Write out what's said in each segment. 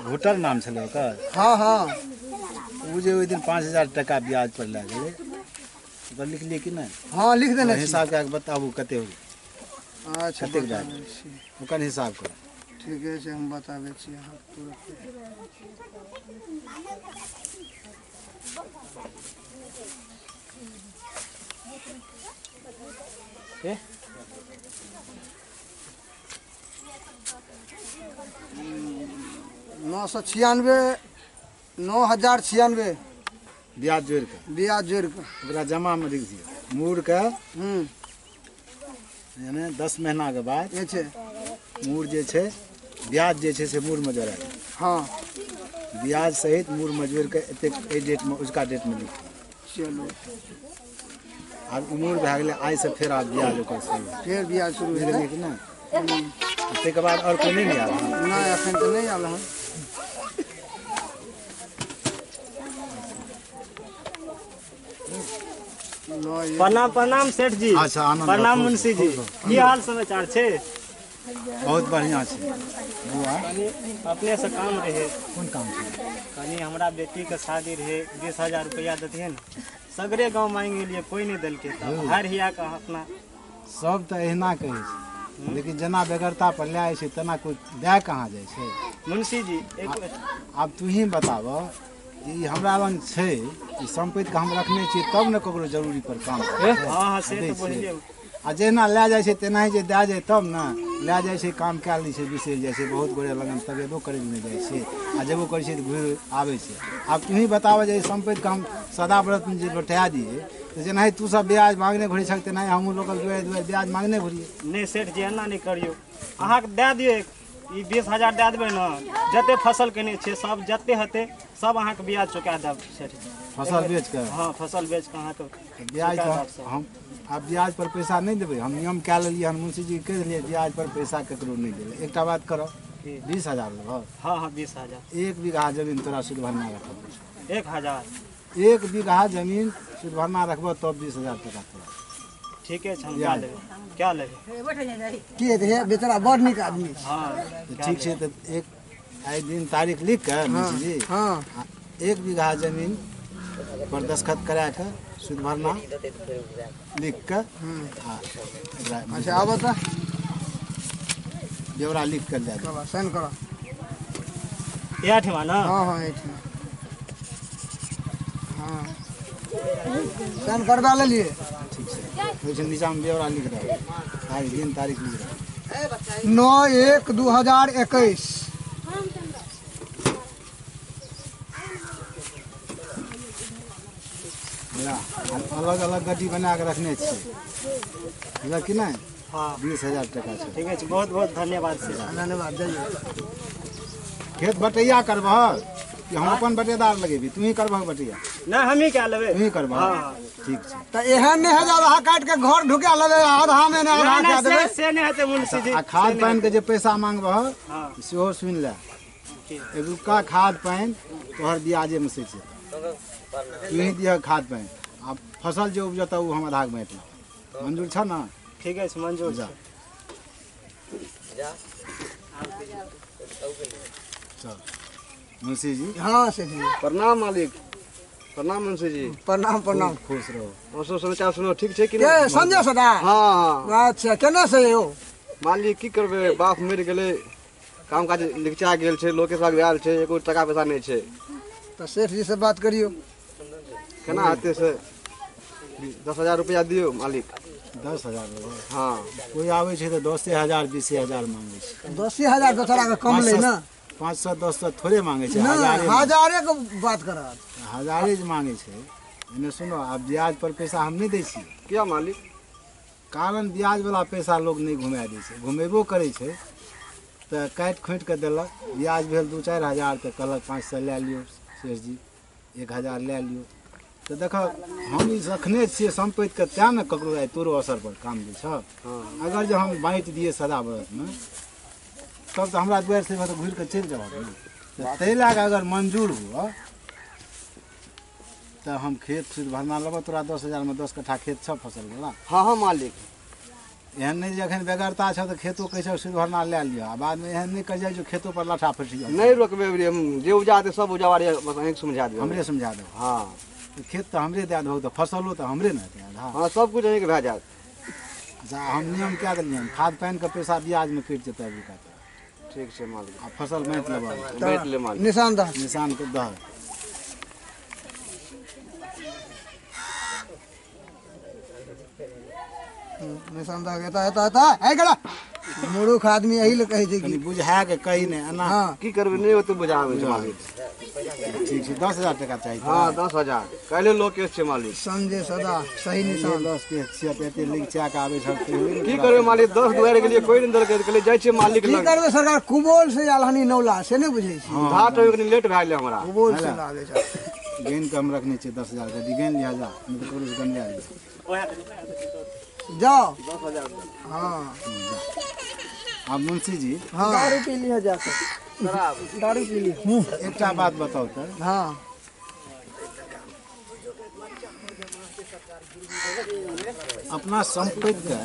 घुटल नाम छलै ओकर। हाँ हाँ। ओ जे ओहि दिन 5000 टका ब्याज पर लए गेलै, ओकर लिखलियै कि नहि? हाँ लिख देने छी। हिसाब कए कऽ बताबू कते होलै। अच्छा कतेक भए गेलै ओकर हिसाब करू। ठीके छै, हम बताबै छी अहाँके तुरन्त। के? 996, 9096 ब्याज जोड़ि कऽ। ब्याज जोड़ि कऽ ओकरा जमामे लिख दियौ। मूरके यानी 10 महीनाके बाद जे छै मूर जे छै ब्याज जे छै से मूरमे जोड़ा। हाँ ब्याज सहित मूरमे जोड़ि कऽ एतेक एहि डेटमे उसका डेटमे लिख दियौ। चलू आब उमूर भए गेलै, आइसँ फेर आब ब्याज ओकर शुरू। फेर ब्याज शुरू बुझि गेलियै कि नहि? ताहिके बाद आओर कोइ नहि आयल हँ? नहि, एखन तऽ नहि आयल हँ। प्रणाम प्रणाम सेठ जी। अच्छा आनंद। प्रणाम मुंशी जी, की हाल समाचार छै? बहुत बढ़िआँ छै बौआ। कनी अपने से काम रहे। कोन काम छै? कनी हमरा बेटी के शादी रहे, 20,000 रुपया देतियै ने। सगरे गाँव मांगि गेलियै, कोई नहि देलकै, तऽ हारि हिया के अपना। सब तऽ एहिना कहै छै, लेकिन जेना बेगरता पर लए जाइ छै तेना कोइ दए कहाँ जाइ छै। मुंशी जी एक आब तू ही बताबऽ जे ई हमरा लग छै, ई सम्पत्तिके हम रखने छियै तब ने ककरो जरूरी पर काम हाँ हाँ से दै तऽ छियै। बुझलियै। आ जहिना लए जाइ छै तेनाही जे दए जाइ तब ने लए जाइ छै, काम कए लै छै, बिसरि जाइ छै। बहुत गोरे लगन तगेदो करै लए नहि जाइ छै, आ जेबो करै छै तऽ घुरि आबै छै। आब तूही बताबऽ जे ई सम्पत्तिके हम सदाव्रतमे जे लौटा दियै तऽ जेनाही तू सब ब्याज मांगने घुरै छह तेनाही हमहूँ लोकल दुआरि दुआरि ब्याज मांगने घुरियै। नहि सेठ जी, एना नहि करियौ। अहाँके दए दियौ, ई 20,000 दए देबै ने, जते फसल केने छियै सब जते हेतै सब अहाँके ब्याज चुका देब सेठ जी। फसल बेच कऽ? हाँ, फसल बेच कऽ अहाँके ब्याज चुका तऽ देब सब। हम आब ब्याज पर पैसा नहि देबै। हम नियम कए लेलियै हन, मुंशी जी कहि देलियै ब्याज पर पैसा ककरो नहि देबै। एकटा बात करऽ, 20,000 लेबह? हाँ हाँ, 20,000। 1 बीघा जमीन तोरा सुद भरना रखब। 1,000? 1 बीघा जमीन सुद भरना रखबह तब 20,000 टका तोरा। ठीके छै, हम कए लेबै, कए लेबै। की हेतै हे, बेचारा बड़ नीक आदमी छै। हाँ तऽ ठीक छै, तऽ एक आइ दिन तारीख लिख कऽ मुंशी जी हाँ 1 बीघा जमीन पर दस्तखत करा कऽ सुद भरना लिख कऽ आ एकरा अच्छा आबऽ तऽ ब्यौरा लिख कऽ दए देब। चलो साइन करऽ। इएह ठिमा ने? हाँ हाँ, एहिठिमा। हाँ, साइन करबा लेलियै। ठीक छै, ओहिसँ नीचाँमे ब्यौरा लिख दहक, तारीख दिन तारीख लिख दहक। 9/1/2021। बुझला? अलग अलग गड्डी बना कऽ रखने छियै, बुझलक कि नहि? हाँ। 20,000 टका छै। ठीक छै, बहुत बहुत धन्यवाद सेठ। धन्यवाद, जाइए। खेत बटैया करबह कि हम अपन बटेदार लगेबी? तू ही करबह बटैया? नहि, हमही कए लेबै। तू ही करबह? हाँ। ठीक छै। तऽ एहन नहि है जे आधा काटि के घर ढुका लेबै, आधामे नहि आधा नहि, कए देबै। से नहि हेतै मुंशी जी। आ खाद पानि के जे पैसा मांगबह हाँ। सेहो सुनि ले। की? एगुका खाद पानि तोहर ब्याजेमे सचि जेतौ, तू ही दिहऽ खाद पानि, आ फसल जे उपजतौ ओ हम आधाके बाँटि लेब। मंजूर छ ने? ठीक अछि, मंजूर जा। छै। चल मुंशी जी। हाँ सेठ जी। प्रणाम मालिक, प्रणाम मुंशी जी। प्रणाम प्रणाम। खुश रहो। और सब समाचार सुनो, ठीक छै कि के नहि? संजय सदा? हाँ। अच्छा, केना से यौ? मालिक की करबै, बाप मरि गेलै, काम काज निकचा गेल छै, लोके सब आयल छै, एको टका पैसा नहि छै। तऽ सेठ जी से बात करियौ। केना हेतै से 10,000 रुपया दियौ मालिक। 10,000 लेबह? हाँ। कोइ आबै छै तऽ 10,000 20,000 मांगै छै। 10,000 बेचारा के कम लै ने। 500 1,000 थोड़े मांगै छै। नहि। हजारे। हजारे के बात करत। हजारे जे मांगै छै। एने सुनो, आब ब्याज पर पैसा हम नहि दै छियै। किया मालिक? कारण ब्याज वाला पैसा लोग नहि घुमा दै छै, घुमेबो करै छै तऽ काटि खोँटि कऽ देलक। ब्याज भेल 2-4 हजार तऽ कहलक 500 लए लियौ सेठ जी, 1,000 लए लियौ। तऽ देखऽ, हम ई रखने छियै सम्पत्तिके तेँ ने ककरो आइ तोरो असर पर काम दै छह। अगर जे हम बाँटि दियै सदाव्रतमे तब तऽ हमरा दुआरि से तऽ घुरि कऽ चलि जेबह ने। तऽ ताहि लए कऽ अगर मंजूर हुअ तऽ हम खेत सुद भरना लेबऽ तोरा 10,000मे। 10 कट्ठा खेत छ फसल वाला? हाँ हाँ मालिक। एहन नहि जे अखन बेगरता छौ तऽ खेतो कहै छौ सुद भरना लए लिअ आ बादमे एहन नहि कहि जाइ जो खेतो पर लाठा फटि जाए। नहि रोकबै अबरी हम, जे उपजा हेतै सब उपजा बारी बस अहीँके समझा देबै। हमरे समझा देबै। हाँ खेत तऽ हमरे दए देबौ तऽ फसलो तऽ हमरे ने हेतै आधा। हाँ सब कुछ अहीँके भए जायत। अच्छा हम नियम कए देलियै, खाद पानिके पैसा ब्याजमे कटि जेतै अबरीका तऽ। ठीक छै मालिक। आ फसल बाँटि लेबै। बाँटि लेब मालिक। निशान दह। निशान के दह। निशान दह एता एता एता आइ गेला मूर्ख आदमी एही ले कहै छै कनि कि बुझा के कही नहि एना। हाँ की करबै नहि ओते बुझाबै छै मालिक। ठीक छै 10,000 टका चाही। हाँ 10,000 काल्हि लोकेश छै मालिक। संजय सदा सही निशान। 10 के छियै तऽ एते लिख चाह के आबै छल। की करबै मालिक 10 दुआरि गेलियै कोइ नहि देलकै, कहलियै जाइ छियै मालिक की लग। करबै सरकार कुबोल से आयल हनी नौला से नहि बुझै छी। धाट होय कनि लेट भए गेलै हमरा। कुबोल से लागे छै। गेन के हम रखने छियै 10,000 के, गेन लिहा जा नहि तऽ ककरो से गनवा लिअ। जाओ 10,000। हाँ आब मुंशी जी हाँ दारू पी लिह जाके, दारू पी लिह। एकटा बात बताउ तऽ। हाँ अपना सम्पत्तिके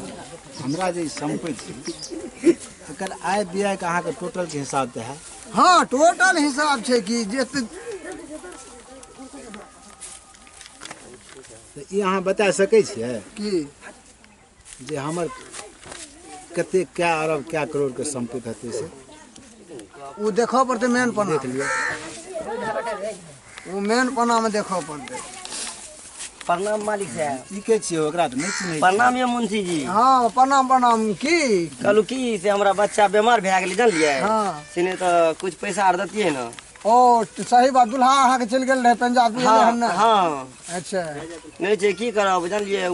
हमरा जे सम्पत्ति छै एकर आय व्ययके अहाँके टोटलके हिसाब तऽ है। हाँ टोटल हिसाब छै कि जे तऽ ई अहाँ बता सकै छियै कि जे हमर कते कै अरब कै करोड़ के सम्पत्ति हेतै से? ओ देखऽ पड़तै मेन पन्ना। देख लिअ। ओ मेन पन्नामे देखऽ पड़तै। प्रणाम मालिक साहब। ई के छियै ओकरा तऽ नहि चिन्है। प्रणाम ये मुंशी जी। हाँ प्रणाम प्रणाम। की कहलू की से हमरा बच्चा बीमार भए गेलै जानलियै। हाँ से नहि तऽ कुछ पैसा आर दैतियै ने। ओ सही बात, दुल्हा अहाँके चलि गेल रहै पंजाब। हाँ हाँ अच्छा नहि छै की करब जानलियै,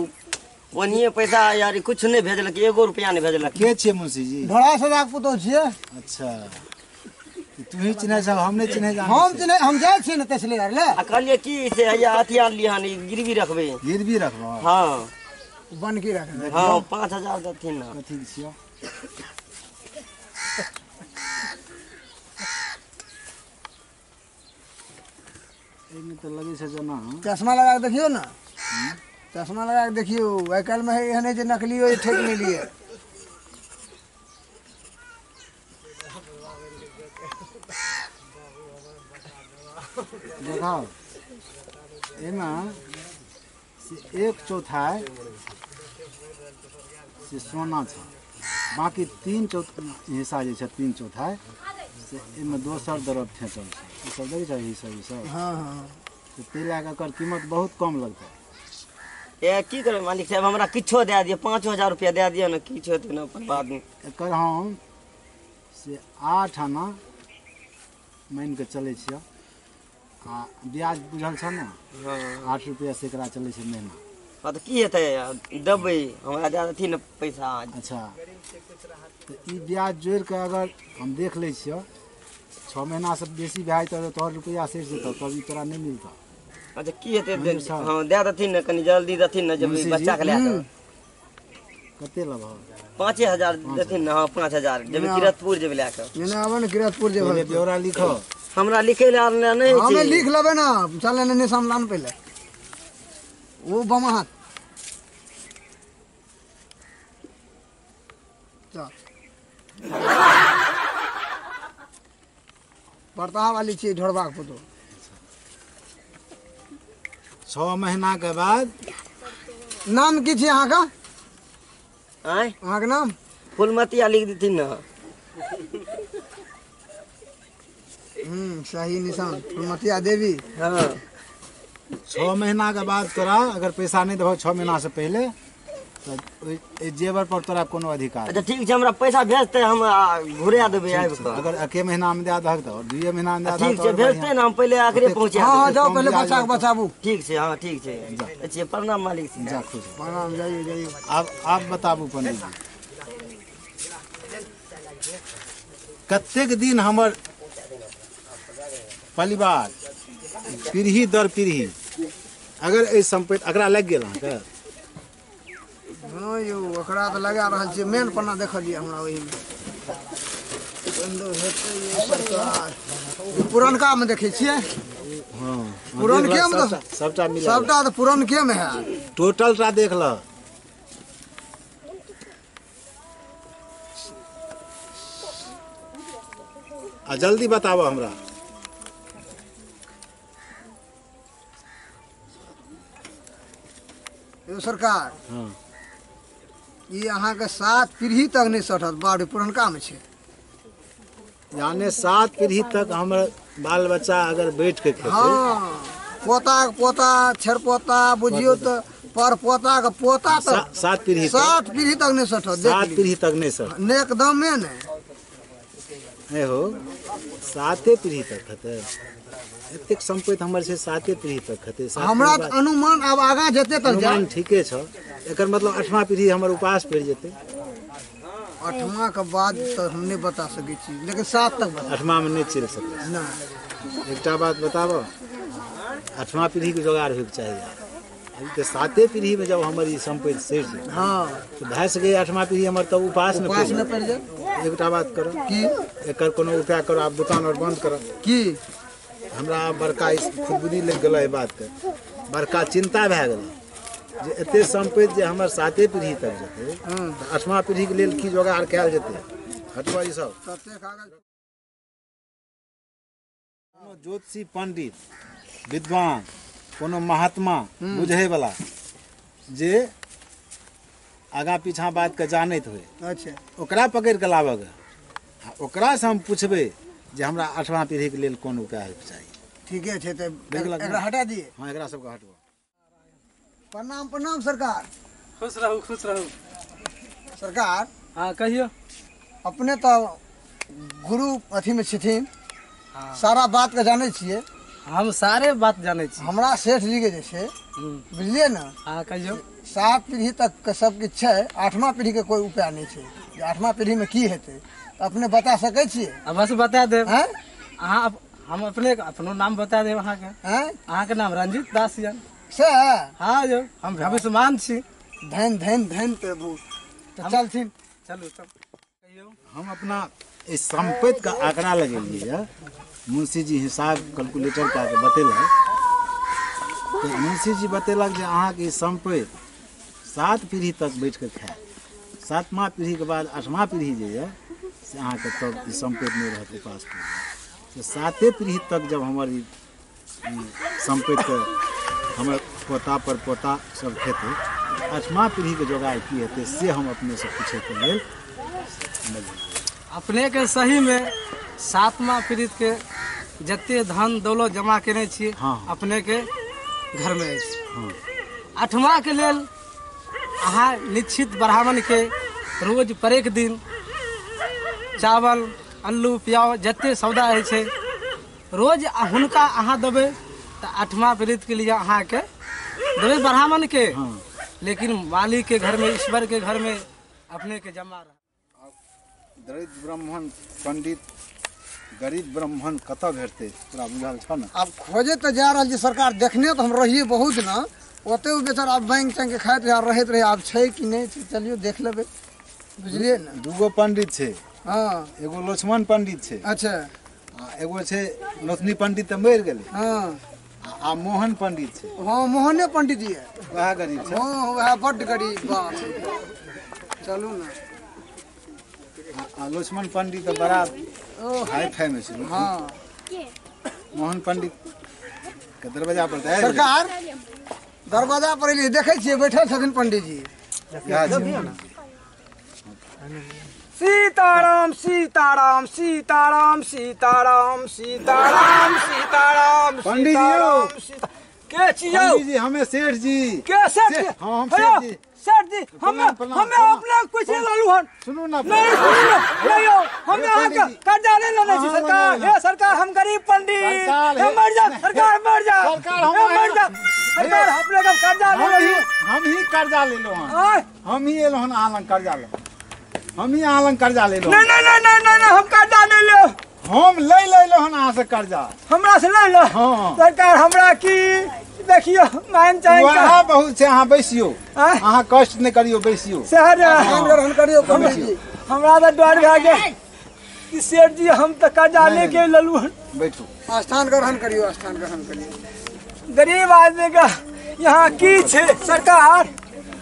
ओनिये पैसा यार कुछ नहि भेजलक, एगो रुपया नहि भेजलक। के छियै मुंशी जी? ढोड़ा सदाक पुतोह छियै। अच्छा तू ही चिन्है छह, हम नहि चिन्है जानै। हम चिन्है, हम जाइ छियै ने तसले आर ले। आ कहलियै की से हैया अथी आनलियै हन, गिरवी रखबै। गिरवी रखबै? हाँ बनकी रखबै। हाँ 5,000 देथिन ने। कथी छियै? एहिमे तऽ लगै छै जेना चश्मा लगा के देखियौ ने, चश्मा लगा के देखियौ। आइ काल्हिमे एहन जे नकलियो ठेक नहि लिए। देखाओ एहिमे से 1/4 से सोना छै, बाकी 3/4 हिस्सा जे छै 3/4 से एहिमे दोसर द्रव्य फेंचल छै। ई सब देखै छै ई सब ई सब। हाँ हाँ तऽ ताहि लए कऽ एकर कीमत बहुत कम लगतै। ए की करबै मालिक साहब, हमरा किछो दए दिअ, 5,000 रुपया दए दिअ ने, किछु हेतै ने अपन बादमे। एकर हम से 8 आना मानि कऽ चलै छियै आ ब्याज बुझल छ ने? हाँ 8 रुपया सैकड़ा चलै छै महीना। हाँ तऽ की हेतै देबै हमरा दए देथिन ने पैसा। अच्छा तऽ ई ब्याज जोड़ि कऽ अगर हम देख लै छियै 6 महीनासँ बेसी भए जेतौ तऽ तोहर रुपया सठि जेतौ, तब ई तोरा नहि मिलतौ। अच्छा की हेतै? हाँ दए देथिन ने, कनि जल्दी देथिन ने, जब बच्चाके लए कऽ। कते लेबह? 5,000 देथिन ने। हाँ 5,000 जेबै किरतपुर जेबै लए कऽ। एने आबऽ ने किरतपुर जेबै। ब्यौरा लिखो। हमरा लिखै लए आर नहि छै। हमे लिख लेबै ने, चल ने निशान लान पहिले। ओ बमा हाथ चल बरताहा वाली छियै ढोरबाक पुतोह। 6 महीना के बाद। नाम की छी अहाँके? आँय अहाँके नाम? फूलमतिया लिख देथिन ने। सही निशान फूलमतिया देवी। हाँ 6 महीना के बाद तोरा अगर पैसा नहीं देबहो 6 महीना से पहले तऽ ओहि जेवर पर तोरा कोनो अधिकार। अच्छा ठीक छै, हमरा पैसा भेजतै हम घुरा देबै आबि कऽ। अगर एके महीना में दए दहक तऽ 2 महीना में दए दहक। ठीक छै भेजतै ने, हम पहिले आखिरे पहुँचा। हाँ जाओ पहिले बच्चा के बचाबू। ठीक छै हाँ ठीक छै। अच्छा प्रणाम मालिक। जा खुश। प्रणाम। जाइए जाइए। आब आप बताबू पंडित जी, कतेक दिन हमर परिवार पीढ़ी दर पीढ़ी अगर एहि सम्पत्ति एकरा लागि गेल अहाँके? हँ यौ ओकरा तऽ लगा रहल छियै। मेन पन्ना देखलियै हमरा ओहिमे पुरनकामे देखै छियै। हाँ पुरनकेमे तऽ सबटा मिला सबटा तऽ पुरनकेमे है। टोटल टा देख ल। आ जल्दी बताबऽ हमरा। यो सरकार, हाँ ई अहाँके 7 पीढ़ी तक नहि सटत, बाप रे पुरनका में छै। यानी 7 पीढ़ी तक हमर बाल बच्चा अगर बैठ के खेतै, हाँ, पोता के पोता छेड़ पोता बुझियो तो पर पोता के पोता तक 7 पीढ़ी तक, 7 पीढ़ी तक नहीं सटत। 7 पीढ़ी तक नहीं सटत, नहीं एकदम में नहीं। नहीं हो 7 पीढ़ी तक खेतै, एतेक संपत्ति हमर छै 7 पीढ़ी तक खेतै। हमरा अनुमान आब आगाँ जेते तक अनुमान ठीके छ, एकर मतलब 8वां पीढ़ी हमर उपास पड़ि जेतै। 8वां के बाद तो हम नहीं बता सकै छी, लेकिन 7 तक बता। 8वां में नहीं चलि सकै ना। एकटा बात बताबऽ, 8वां पीढ़ी के जोगाड़ होइके चाही। अभी तऽ 7 पीढ़ी में जब हमर ई संपत्ति सड़ि जेतै, हाँ, तऽ भए सकैए 8वां पीढ़ी हमर तब उपास ने पड़ि जाए। एकटा बात करऽ की एकर कोनो उपाय करो, आब दुकान और बंद करऽ। की हमरा बड़का खुदबुदी लागि गेलै एहि बातके, बड़का चिंता भए गेलै जे एते संपत्ति जे हमर 7 पीढ़ी तक जेतै, तऽ 8वां पीढ़ीके लेल की जोगाड़ कयल जेतै। हटबऽ ई सब। कोनो ज्योतिषी पंडित विद्वान कोनो महात्मा बुझैवला जे आगाँ पीछाँ बातके जानैत होइ, अच्छा, ओकरा पकड़ि कऽ लाबऽ गे, आ ओकरासँ हम पुछबै जे हमरा 8वां पीढ़ीके लेल कोन उपाय होइके चाही। ठीके छै, तऽ एकरा हटा दिए। हाँ, एकरा सबके हटबऽ। प्रणाम प्रणाम सरकार। खुश रहू खुश रहू सरकार। हाँ कहियो। अपने तो गुरु अथी में छथिन, हाँ। सारा बात के जानै छियै। हम सारे बात जानै छी। हमरा सेठ जी के जे छै बुझलियै ने, हाँ कहियो, 7 पीढ़ी तक के सब किछु छै, 8वां पीढ़ी के कोई उपाय नहीं छै जे 8वां पीढ़ी में की हेतै, अपने बता सकै छियै? अवश्य बता देब। अहाँ हम अपने अपनो नाम बता देब अहाँके। अहाँके नाम रंजीत दास यन से? हाँ जो हम भविष्यमान छी। धन धन धन प्रभु। तो चलथिन। चलू तब कहियो। हम अपना इस संपत्ति का आंकड़ा लगेलिए, मुंशी जी हिसाब कैलकुलेटर कए के बतेलक, तो मुंशी जी बतेलक जे अहाँके ई संपत्ति 7 पीढ़ी तक बैठ के खायत, 7वां पीढ़ी के बाद 8वां पीढ़ी जे यऽ से अहाँके तब ई संपत्ति नहि रहत उपास पर। तऽ 7 पीढ़ी तक जब हमर ई संपत्तिके हमर पोता पर पोता सब खेतै, 8वां पीढ़ीके जोगाड़ की हेतै से हम अपनेसँ पूछैके लेल। अपने के सही में 7वां पीढ़ी के जते धन दौलत जमा केने छी, हाँ, अपने के घर में अछि। हाँ। 8वां के लेल अहाँ निश्चित ब्राह्मण के रोज परेक दिन चावल आलू प्याज जते सौदा होइ छै रोज हुनका अहाँ देबै, तऽ 8वां पीढ़ी के लिए अहाँके देबै ब्राह्मण के, हाँ। लेकिन मालिक के घर में ईश्वर के घर में अपने के जमा रह। दरिद्र ब्राह्मण पंडित गरीब ब्राह्मण कतऽ भेटतै तोरा बुझल छौ ने? आब खोजे तऽ जा रहल छी सरकार, देखने तऽ हम रहियै बहुत ने, ओते ओ बेचारा आब बैंक तैंक के खाइत रहै रहैत रहै, आब छै कि नहि छै चलियौ देख लेबै, बुझलियै ने। 2 पंडित छै, हाँ, एगो लक्ष्मण पंडित छै, अच्छा, आ एगो छै नथनी पंडित तऽ मरि गेलै, हाँ, आ मोहन पंडित छै। हाँ मोहने पंडित जी है, वएह गरीब छै। हाँ वएह बड्ड गरीब, बाप। चलू ने। आ लक्ष्मण पंडित तऽ बड़ा हाई फाई में छै। हाँ मोहन पंडित के दरवाजा पर तऽ सरकार दरवाजा पर एलियै, देखै छियै बैठल छथिन पंडित जी। सीताराम सीताराम सीताराम सीताराम सीताराम सीताराम पंडित जी सीता के छी यौ? पंडित जी हमें सेठ जी। के सेठ जी? हाँ हम सेठ जी। सेठ जी हमें हमें अपने कुछ नहीं लालू हन। सुनू ना, नहीं सुनू ना, नहीं हो हमें अहाँ के कर्जा नहीं लेने छी सरकार। हे सरकार हम गरीब पंडित, हे मर जा सरकार, मर जा सरकार, हम मर जा सरकार, अपने के कर्जा नहीं लेलू। हम ही कर्जा लेलो हन, हम ही एलो हन अहाँ लग कर्जा ले, हम ही अहाँ लग कर्जा लेलो। नहीं नहीं नहीं नहीं नहीं हम कर्जा नहीं ले, हम ले लेलो हन अहाँ से कर्जा, हमरा से ले लो। हाँ सरकार हमरा की देखियो मान चाहे वहाँ बहुत छै, अहाँ बैसियो, अहाँ कष्ट नहीं करियो, बैसियो शहर ग्रहण करियो पंडित जी। हमरा तऽ डर भए गेल कि सेठ जी हम तऽ कर्जा लेके लेलू हन। बैठू, स्थान ग्रहण करियो, स्थान ग्रहण करियो। गरीब आदमी का यहाँ की छै सरकार?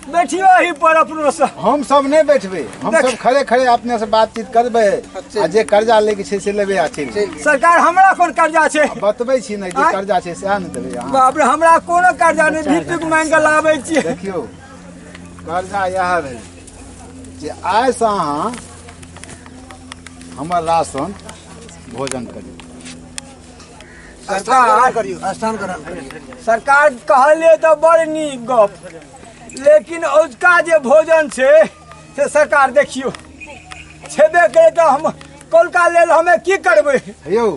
बैठियो एही पर अपनो से। हम सब नहि बैठबै, हम सब खड़े खड़े अपने से बातचीत करबै आ जे कर्जा लै के छै से लेबै आ चलि। सरकार हमरा कोन कर्जा छै? बतबै छी ने, जे कर्जा छै सएह ने देबै अहाँ। बाप रे, हमरा कोनो कर्जा नहि, भीख मांगि कऽ लाबै छियै। देखियौ कर्जा इएह भेल जे आइसँ अहाँ हमर राशन भोजन करियौ। सरकार कहलियै तऽ बड़ नीक गप, लेकिन औजका जे भोजन छै से सरकार देखियौ छेबे करे तऽ हम कोलका लेल हमे की करबै? यौ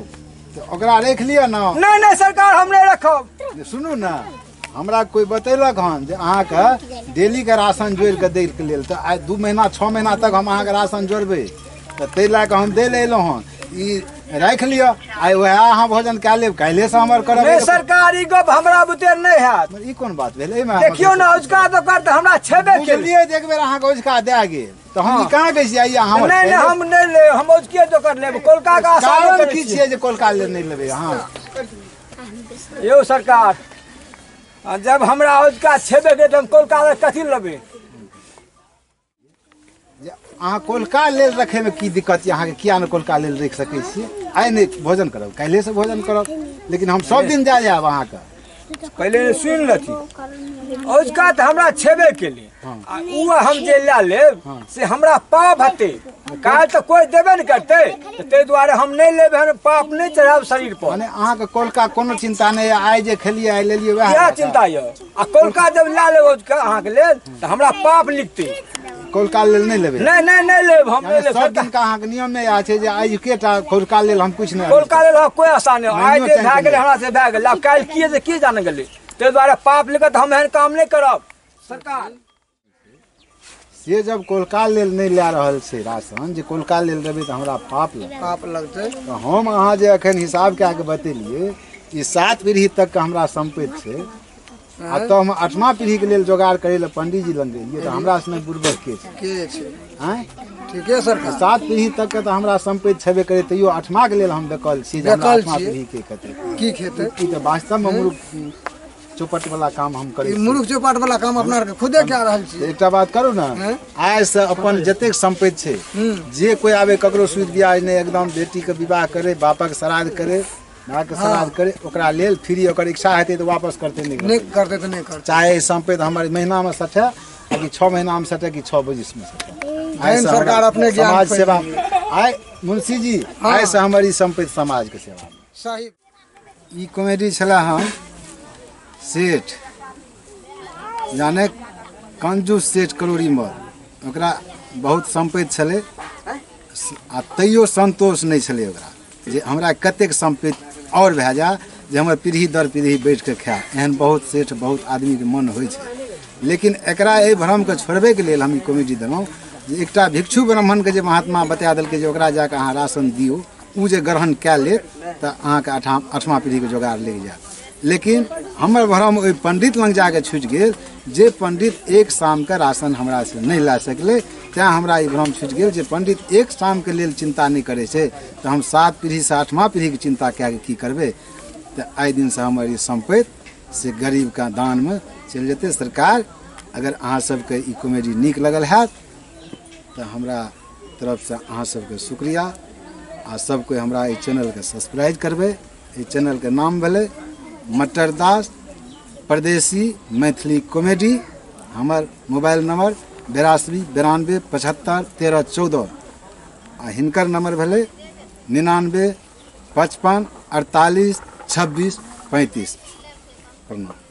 तऽ ओकरा राखि लिअ ने। नहि नहि सरकार, हम नहि रखब। सुनू ने, हमरा कोइ बतेलक हन जे अहाँके डेलीके राशन जोड़िके दैके लेल, तऽ आइ 2 महीना 6 महीना तक हम अहाँके राशन जोड़बै, तऽ ताहि लए कऽ हम दै लए अयलहुँ हन। ई राखि लिअ, आइ वएह अहाँ भोजन कए लेब, काल्हिएसँ हमर करब। नहि सरकार, ई गप हमरा बुते नहि हैत। ई कोन बात भेल? एहिमे देखियौ ने, औजका तऽ कर तऽ हमरा छेबे केलियै जे एक बेर अहाँके औजका दए गेल तऽ हम ई कहाँ कहै छियै आइ अहाँ? नहि नहि, हम नहि लेब, हम औजके जोकर लेब। कोलका के आशा कारण की छियै जे कोलका लेल नहि लेबै अहाँ? यौ सरकार, जब हमरा औजका छेबे केलै तऽ हम कोलका लेल कथी लेबै? अहाँ कोलका लेल रखैमे की दिक्कत यऽ अहाँके? किया नहि कोलका लेल राखि सकै छियै? आइ नहि भोजन करब, काल्हिएसँ भोजन करब, लेकिन हम सब दिन दए जायब अहाँके। पहिले सुनि लेथिन, औजका तऽ हमरा छेबे केलै, आ ओ हम जे लए लेब से हमरा पाप हेतै। काल्हि तऽ कोइ देबे नहि करतै, ताहि दुआरे हम नहि लेबै, हम पाप नहि चढ़ायब शरीर पर। माने अहाँके कोलका कोनो चिन्ता नहि यऽ, आइ जे खेलियै आइ लेलियै वएह इएह चिन्ता यऽ। आ कोलका जब लए लेब औजका अहाँके लेल तऽ हमरा पाप लिखतै। कोलका लेल नहि लेबै? नहि नहि नहि लेब हम, नहि लेब। सब दिनका अहाँके नियम नहि इएह छै जे आइ के कोलका लेल हम किछु नहि? कोलका लेल हमरा कोइ आशा नहि। आइ जे भए गेलै हमरा से भए गेलै, आब काल्हि की जे की जाने गेलै, ताहि दुआरे पाप लिखत, हम एहन काम नहि करब सरकार। से जब कोलका लेल नहि लए रहल छै राशन, जे कोलका लेल लेबै तऽ हमरा पाप लगतै, पाप लगतै। तऽ हम अहाँ जे एखन हिसाब कए कऽ बतेलियै, ई 7 पीढ़ी तकके हमरा सम्पत्ति छै, आ तऽ हम 8मा पीढ़ीके लेल जोगाड़ करै लए पंडीजी लग गेलियै तऽ हमरा सने बुड़बक के छै? के छै? आँय ठीके सरकार, 7 पीढ़ी तकके तऽ हमरा सम्पत्ति छेबे करै, तैयो 8माके लेल हम बेकल छी जे हमरा 8मा पीढ़ीके कते की खेतै? ई तऽ वास्तवमे मूर्ख चौपट वाला काम हम करै छी। मूर्ख चौपट वाला काम अपना आरके खुदे कए रहल छी। एकटा बात करू ने, आइसँ अपन जतेक सम्पत्ति छै, जे कोइ आबै ककरो सूद ब्याज नहि, एकदम बेटीके विवाह करै, बापक श्राद्ध करै, माँके श्राद्ध करै, ओकरा लेल फ्री, ओकर इच्छा हेतै तऽ वापस करतै, नहि करतै तऽ नहि करतै। चाहे सम्पत्ति हमर महीनामे सठै कि 6 महीनामे सठै कि 6 बजिसमे सठै। आइ सरकार अपने समाज सेवा, आइ मुंशी जी, आइसँ हमर ई सम्पत्ति समाजके सेवा। सही। ई कॉमेडी छलै हम सेठ यानी कंजूस सेठ करोड़ी मल, ओकरा बहुत सम्पत्ति छलै आ तैयो सन्तोष नहि छलै ओकरा जे हमरा कतेक सम्पत्ति आओर भए जाय जे हमर पीढ़ी दर पीढ़ी बैठ कऽ खाय। एहन बहुत सेठ बहुत आदमीके मन होइ छै, लेकिन एकरा एहि भ्रमके छोड़बैके लेल हम ई कॉमेडी देलहुँ जे एकटा भिक्षु ब्राह्मणके जे महात्मा बता देलकै जे ओकरा जाकऽ अहाँ राशन दियौ, ओ जे ग्रहण कए लेत तऽ अहाँके 8मा पीढ़ीके जोगाड़ लागि जायत। लेकिन हमर भ्रम ओहि पंडित लग जाके छुटि गेल जे पंडित एक शामके राशन हमरासँ नहि लए सकलै, तेँ हमरा ई भ्रम छुटि गेल जे पंडित एक शामके लेल चिन्ता नहि करै छै तऽ हम 7 पीढ़ीसँ 8मा पीढ़ीके चिन्ता कए कऽ की करबै। तऽ आइ दिनसँ हमर ई सम्पत्ति से गरीबके दानमे चलि जेतै। सरकार, अगर अहाँ सबके ई कॉमेडी नीक लगल हैत तऽ हमरा तरफसँ अहाँ सबके शुक्रिया, आ सब कोइ हमरा एहि चैनलके सब्सक्राइब करबै। एहि चैनलके नाम भेलै मटर दास परदेसी मैथिली कॉमेडी। हमर मोबाइल नंबर 82 92 75 13 14 आ हिनकर नंबर भेलै 99 55 48 26 35। प्रणाम।